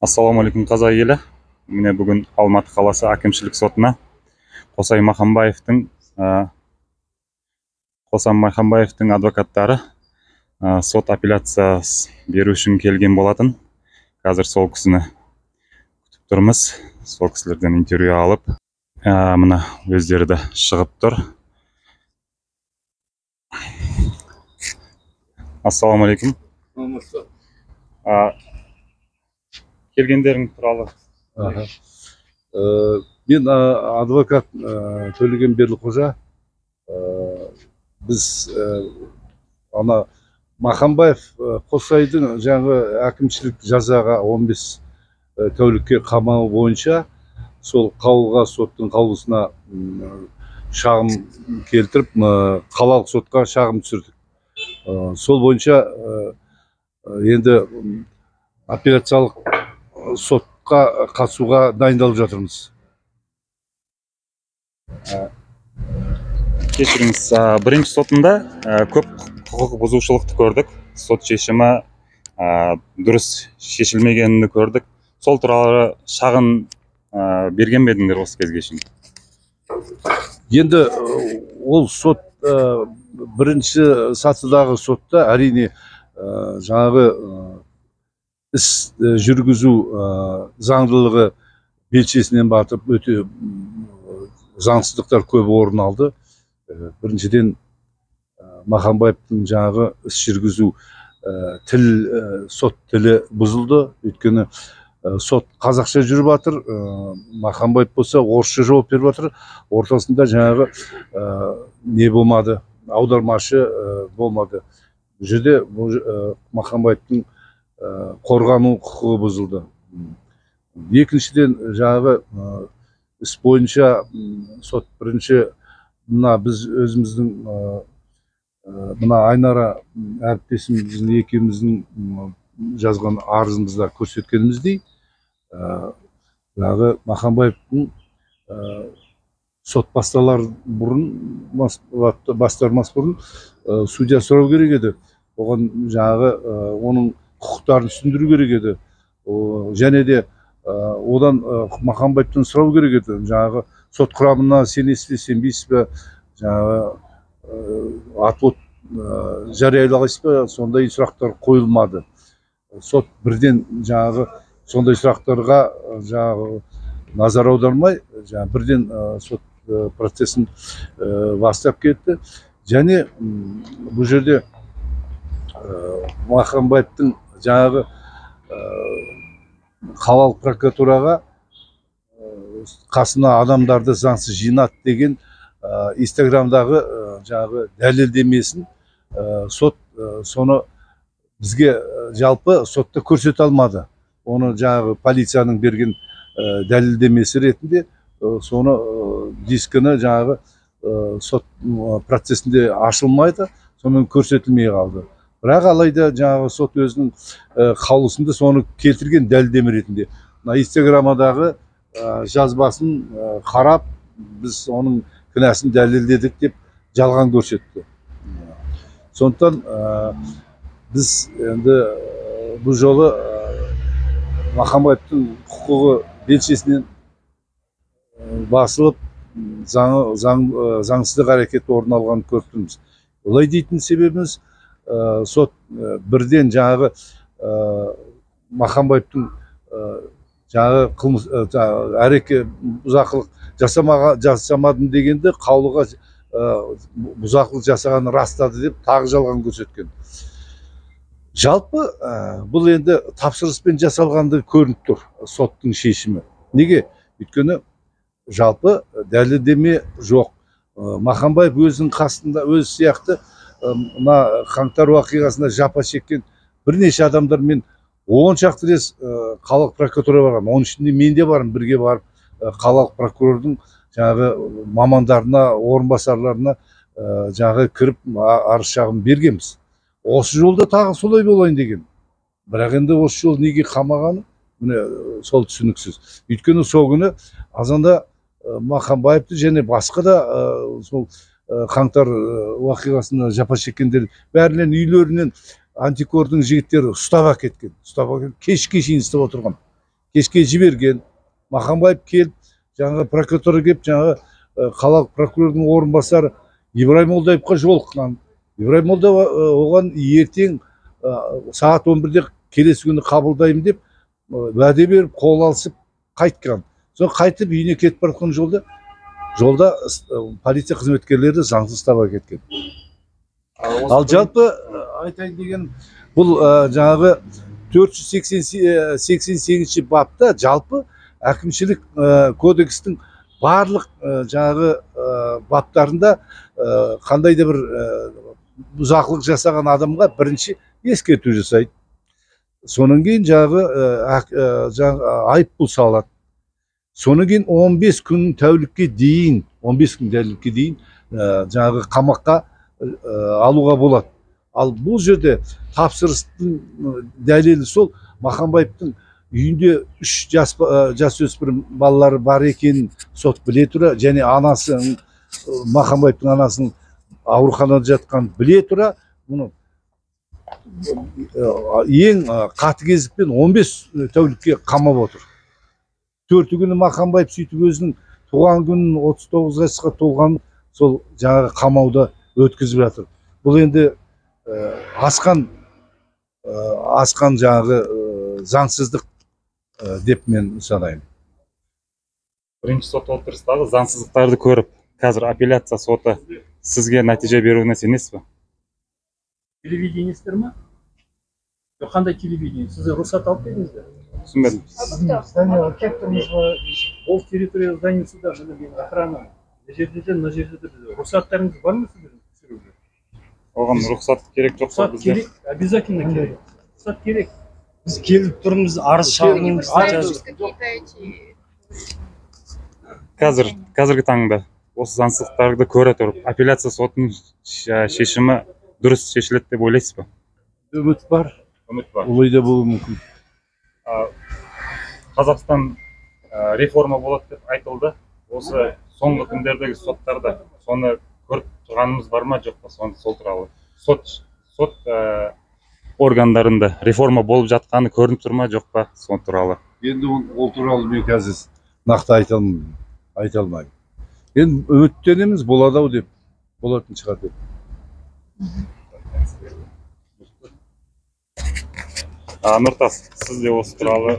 Ассалаумағалейкум, қазақ елі. Міне бүгін Алматы қаласы әкімшілік сотына Қосай Махамбаевтың адвокаттары сот апелляция беру үшін келген болатын. Қазір сол кісіні күтіп тұрмыз. Сол кісілерден интервью алып, мына өздері де шығып тұр. Ассалаумағалейкум. Келгендерің туралы. Мен адвокат Төлеген Берліқожа. Біз ана Махамбаев Қосайдың жаңағы әкімшілік жазаға 15 тәулікке қамау бойынша сол қаулыға, соттың қаулысына шағым келтіріп, қалалық сотқа шағым түсірдік. Сол бойынша енді апелляциялық сотқа қатысуға дайындалып жатырмыз. Кешіріңіз, бірінші сотында көп құқық бұзушылықты көрдік. Сот шешімі дұрыс шешілмегенін көрдік. Сол туралы шағын берген бе едіңдер осы кезге шейін? Енді ол сот бірінші сатыдағы сотта әрине жаңағы іс жүргізу заңдылығы белшесінен батып, өте заңсыздықтар көп орын алды. Біріншіден, Махамбаевтың жаңағы іс жүргізу тіл, сот тілі бұзылды. Өйткені сот қазақша жүріп жатыр, Махамбаев болса орысша жауап беріп жатыр. Ортасында жаңағы не болмады, аудармашы болмады. Бұл жерде Махамбаевтың қорғану құқығы бұзылды. Екіншіден, жаңағы іс бойынша сот бірінші мына біз өзіміздің мына Айнара әріптесіміздің екеуміздің жазған арызымызда көрсеткеніміздей, жаңағы Махамбаевтың сот басталар бұрын, бастармас бұрын судья сұрау керек еді. Оған жаңағы оның құқықтарын түсіндіру керек еді. Және де одан Махамбаевтан сұрау керек еді. Жаңағы сот құрамына сенесіз бе, сенбейсіз бе, жаңағы отвод жариялайсыз ба, сондай сұрақтар қойылмады. Сот бірден жаңағы сондай сұрақтарға жаңағы назар аудармай, жаңағы бірден сот процесін бастап кетті. Және бұл жерде Махамбаевтың жаңағы қалалық прокуратураға қасына адамдарды заңсыз жинады деген Инстаграмдағы жаңағы дәлелдемесін сот соны бізге жалпы сотта көрсете алмады. Оны жаңағы полицияның берген дәлелдемесі ретінде соны дискіні жаңағы сот процесінде ашылмайды, сонымен көрсетілмей қалды. Бірақ алайда жаңағы сот өзінің қаулысында соны келтірген дәлелдеме ретінде. Мына Инстаграмдағы жазбасын қарап, біз оның кінәсін дәлелдедік деп жалған көрсетті. Сондықтан біз енді бұл жолы Махамбаевтың құқығы белшесінен басылып, заңсыздық әрекет орын алғанын көріп тұрмыз. Олай дейтін себебіміз, сот бірден жаңағы Махамбаевтың жаңағы қылмыс әрекет бұзақылық жасамадым дегенді қаулыға бұзақылық жасағанын растады деп тағы жалған көрсеткен. Жалпы бұл енді тапсырыспен жасалғанды көрініп тұр соттың шешімі. Неге? Өйткені жалпы дәлелдеме жоқ. Махамбаев өзінің қасында өз сияқты мына қаңтар уақиғасында жапа шеккен бірнеше адамдармен 10 шақты рет қалалық прокуратура барған. Оның ішінде мен де бармын, бірге барып қалалық прокурордың жаңағы мамандарына, орынбасарларына жаңағы кіріп арыз шағым бергенбіз. Осы жолда тағы солай болайын деген. Бірақ енді осы жол неге қамағаны, міне сол түсініксіз. Өйткені сол күні азанда Махамбаевты және басқа да сол қаңтар уақиғасында жапа шеккендер бәрінен үйлерінен антикордың жігіттері ұстап әкеткен. Ұстап әкеткен, кешке шейін ұстап отырған. Кешке жіберген. Махамбаев келіп, жаңағы прокуратура келіп, жаңағы қалалық прокурордың орынбасары Ибраим Молдаевқа жолыққан. Ибраим Молдаев оған ертең сағат 11-де келесі күні қабылдаймын деп уәде беріп, қол алысып қайтқан. Соң қайтып үйіне кетіп бара жатқан жолда полиция қызметкерлері заңсыз таба кеткен. Ал жалпы айтайын дегенім, бұл жаңағы 488 бапта жалпы әкімшілік кодекстің барлық жаңағы баптарында қандай да бір бұзақылық жасаған адамға бірінші ескерту жасайды. Сонан кейін жаңағы айыппұл салады. Сонан кейін 15 күн тәулікке дейін, 15 күн тәулікке дейін жаңағы қамаққа алуға болады. Ал бұл жерде тапсырыстың дәлелі сол Махамбаевтың үйінде 3 жасөспірім балалары бар екенін сот біле тұра, және анасының, Махамбаевтың анасының ауруханада жатқанын біле тұра, мұны ең қатыгездікпен 15 тәулікке қамап отыр. 4 күні Махамбаев сөйтіп өзінің туған күнін 39 жасқа толған сол жаңағы қамауда өткізіп жатыр. Бұл енді асқан жаңағы заңсыздық деп мен санаймын. Бірінші сот отырыстағы заңсыздықтарды көріп, қазір апелляция соты сізге нәтиже беруіне сенесіз бе? Телевидениестер ма? Қандай телевидение? Сіз рұқсат алып бердіңіздер? Түсінбедім. Ол территория здания суда, міне мен охрана. Мына жерде де, мына жерде де рұқсаттарыңыз бар ма сіздердің түсіруге? Оған рұқсат керек жоқ па бізде? Керек, обязательно керек. Рұқсат керек. Біз келіп тұрмыз, арыз шағымыз. Қазіргі таңда осы заңсыздықтарды көре тұрып, апелляция сотының шешімі дұрыс шешіледі деп ойлайсыз ба? Үміт бар. Үміт бар. Олай да болуы мүмкін. Қазақстан реформа болады деп айтылды. Осы соңғы күндердегі соттарда соны көріп тұрғанымыз бар ма, жоқ па? Сол туралы. Сот органдарында реформа болып жатқаны көрініп тұр ма, жоқ па? Сол туралы. Енді ол туралы мен қазір нақты айта алмаймын. Енді үміттенеміз, болады ау деп, болатын шығар деп. Нұртас, сіз де осы туралы.